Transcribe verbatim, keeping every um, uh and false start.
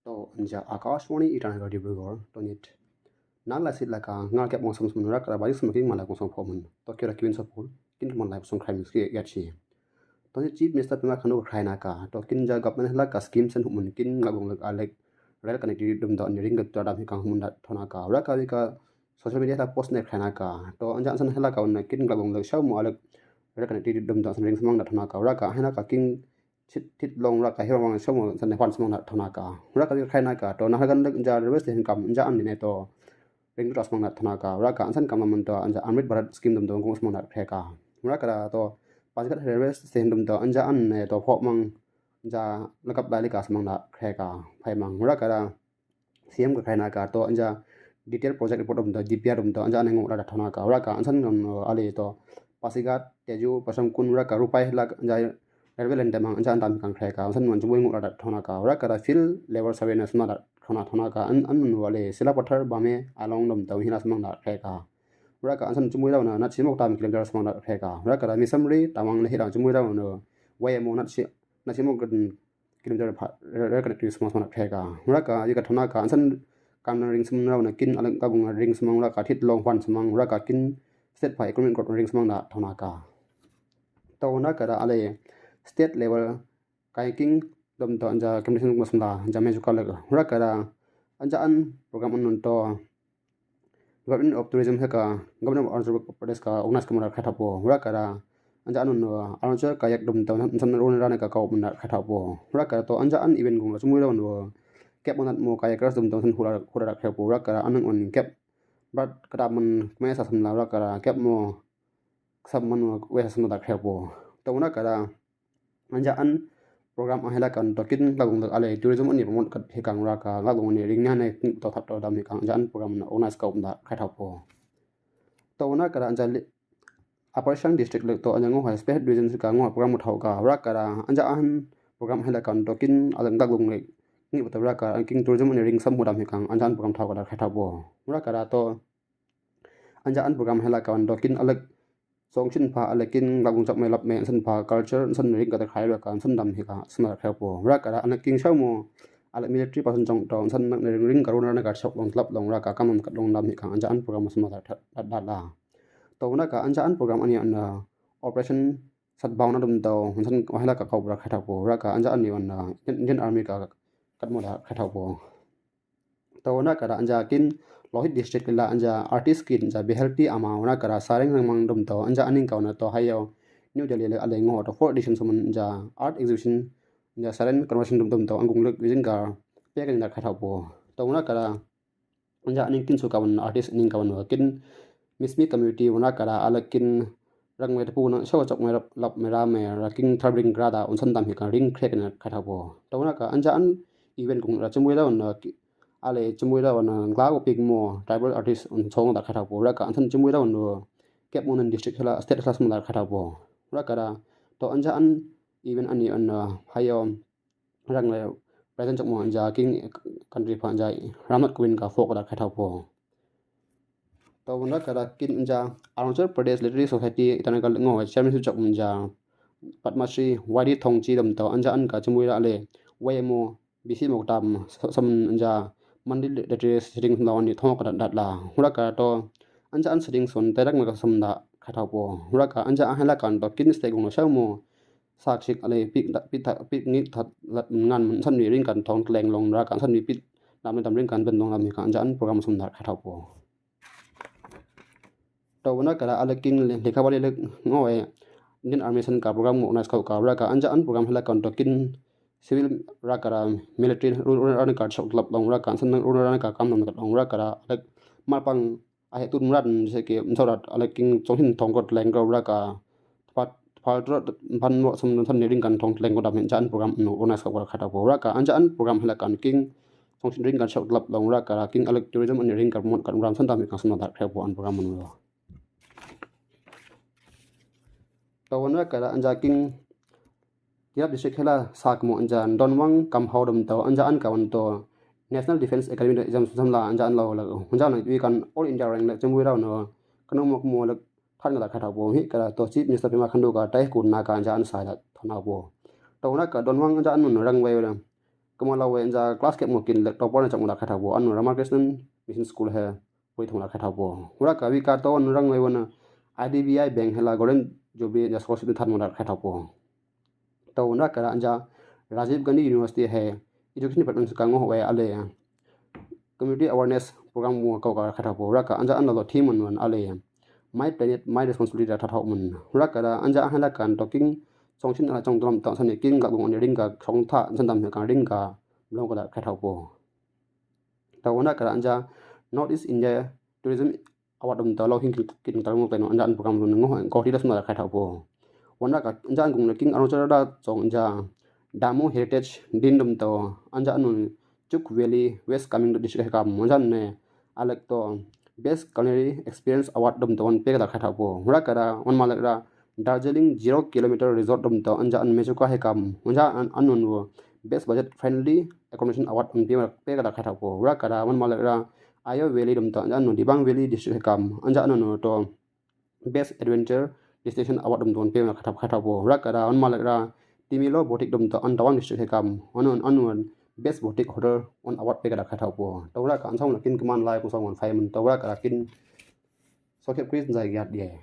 To anja Akashvani Itanagar Dibrugarh, to nyit. Nang la sit la ka ngal kep mong som som ra kara bajik som king mala kong som phom. To kira kiwin sopul, kin mala kong som khaim ski yat shi. To nyit Chief Minister Pema Khandu ka khai na ka, to kin ja government la ka scheme sen humun kin ngal kong lek alek. Rail connectivity dum do ni ring ka dam hi kang humun da thona ka. Ra ka wi ka social media la post ne khai na ka. To anja san la ka un kin ngal kong lek shau mo alek. Rail connectivity dum do san ring samang da thona ka. Ra ka hai na ka king thit thit long ra ka hiwa mang shong san ne hwan samang na thona ka. Ra ka wi khai na ka to na hagan lek ja railway station kam ja an ne to ring tu samang na thona ka. Ra ka an san kam na man to anja Amrit Bharat scheme dum to ngung samang na khe ka. Ra ka ra to Pasighat railway station dum to anja an ne to phok mang ja lakap lai lika samang na khe ka. Phai mang ra ka ra C M ka khai na ka to anja detail project report dum to D P R dum to anja ne ngu ra da thona ka. Ra ka an san ngam no ali to Pasighat, Tezu, Pashamkun, ra ka Rupai la anja railway line dam anja an dam kang khe ka. An san man jumui ngu ra da thona ka. Ra ka ra field level survey na sma da thona thona ka. An an no ali Sila Pathar Bame along dum to hina sma da khe ka. Ra ka an san jumui ra na na chimok tam kilometer sma da khe ka. Ra ka ra Misamri Tawang le hira jumui ra no. Wai mo na chi na chimok kilometer pha ra ka tu sma sma khe ka. Ra ka yu ka thona ka an san kam na ring sma ra na kin alang ka bung ring sma ra ka thit long hwan sma ra ka kin state pha economic growth ring sma da thona ka. To na ka ra ale state level kai king dom to anja commission sma da anja me ju ka le ra ka ra anja an program an to Government of Tourism heka Government of Arunachal Pradesh ka organize kamara khe thapo. Ra ka ra anja an no Arunachal kayak dum to san run rane ka kau manda khe thapo. Ra ka to anja an event gung chumui ra no kep manat mo kayak ras dum to san hura hura khe po. Ra ka ra an on kep brat kata man kme sa samla ra ka ra kep mo sam man we sa samla khe po. To ra ka ra anja an program an hela kan to kin ngal gung ale tourism ani promote kat hikang ra ka ngal gung ani ring nyane to thap to dam hikang anja an program na organize ka um da khe thapo. To na ka ra anja li Upper Siang district lek to anja ngo ha special tourism ka ngo program thau ka ra ka ra anja an program hela kan to kin ale ngal gung le ngi to ra ka king tourism ani ring sam hu dam hikang anja an program thau ka da khe thapo. Ra ka ra to anja an program hela kan to kin alek song shin pha alek kin ngal gung chak me lap me san pha culture san ring ka ta khai ra kan san dam hika sma khe po. Ra ka ra alek king shau mo alek military person chong to san nak ring ring ka run ra na ka chok long tlap long ra ka kam ka long dam hika anja an program sma da da da. To na ka anja an program ani an operation sat bang na dum to san hela ka kau ra khe thapo. Ra ka anja an ni an Indian Army ka kat mo da khe thapo. To na ka ra anja kin Lohit district la anja artist kin anja Behalti ama na ka ra sareng nang mang dum to anja aning ka na to hayo New Delhi le ale ngo to four edition suman anja art exhibition anja sareng conversion dum dum to angung lek vision ka pe kan na kha thapo. To na ka ra anja aning kin su ka artist ning ka kin Mismi community na ka ra ala kin rang me tapu na show chok me lap me ra me ra king traveling grada un san dam hika ring khrek na kha thapo. To na ka anja an event gung ra chumui ra na ale chumui ra na ngla ko pik mo tribal artist un song da kha thapo ra ka an san chumui ra no kep mo nan district hela state hela sma da kha thapo. Ra ka ra to anja an event ani an hayo rang le present chok mo anja king country pha anja Ram Nath Kovind ka folk da kha thapo. To na ka ra kin anja Arunachal Pradesh Literary Society Itanagar ngo chairman su chok mo anja Padma Shri Y D Thongchi dam to anja an ka chumui ra le wai mo bisi mo tam sam anja Monday literary sitting lo ni thong ka dat la hura ka to anja an sitting son te rak ma ka sam da kha thapo. Hura ka anja an hela kan to kin ste gung lo shau mo sak sik ale pik da pik tha pik ngik that lat ngan man san ni ring kan thong tleng long ra kan san ni pik dam ni dam ring kan ben long dam ni kan anja an program sum da kha thapo. To na ka ra ale king le le ka wali le ngo e Indian Army san ka program mo na skau ka ra ka anja an program hela kan to kin civil ra ka ra military ru ru ra ka chok lap long ra kan san ru ra ka kam na ka long ra ka ra ale ma pang ahe tut murat se ke msorat ale king chong hin thong ko tleng ko ra ka pat pal tro pan mo sam san ni ring kan thong tleng ko dam anja an program no organize ka kha thapo ra ka anja an program hela kan king chong sin ring kan chok lap long ra ka ra king ale tourism ani ring kan mo kan ram san dam kan san da khe po an program no. To na ka ra anja king Tirap district hela sak mo anja don wang kam hau dam to anja an ka wan to National Defence Academy exam sam la anja an lo la anja na wi kan All India rank le chumui ra no kano mo mo le than ka da kha thapo hi ka ra to Chief Minister Pema Khandu ka tai kun na ka anja an sa la thona po. To na ka don wang anja an no rang wai la Kama la we anja class kep mo kin lek topper na chamo da khe thao po, anu Ramakrishnan Mission School he pui thong da khe thao po. Hura ka wi ka to anu rang we wana I D B I Bank hela Golden Jubilee anja scholarship than mo da khe thao po. To hura ka ra anja Rajiv Gandhi University he Education Department ka ngo we ale community awareness program mo kau ka khe thao po. Hura ka anja an lo theme man ale My Planet, My Responsibility da khe thao man. Hura ka ra anja an la kan to king song shin ala chong drum ta sani king ka gung ani ring ka song tha san dam he ka ring ka blong ka da khe thao po. To hura ka ra anja North East India Tourism Award dum to lo hin kin kin ta mo no anja an program dum ngo ko di da sum da khe thao po. Hura ka anja an gung na king Arunachal da song anja Damu Heritage Din dum to anja anu Chuuk Valley West Kameng District he kam anja ne alek to Best Culinary Experience Award dum to wan pe ka da khe thao po. Hura ka ra wan malek ra Darjeeling Zero Kilometer Resort dum to anja an Mechuka he kam anja an anu Best Budget Friendly Accommodation Award wan pe ka da khe thao po. Hura ka ra wan malek ra Ayo Valley dum to anja anu Dibang Valley District he kam anja anu to Best Adventure Destination Award dum to wan pe ka da khe thao po. Hura ka ra wan malek ra Timilo Boutique dum to an Tawang District he kam anu anu Best Boutique Hotel wan award pe ka da khe thao po. To hura ka an song la kin kaman lai ku song wan fai man to hura ka ra kin so kep Chris zai giat ye.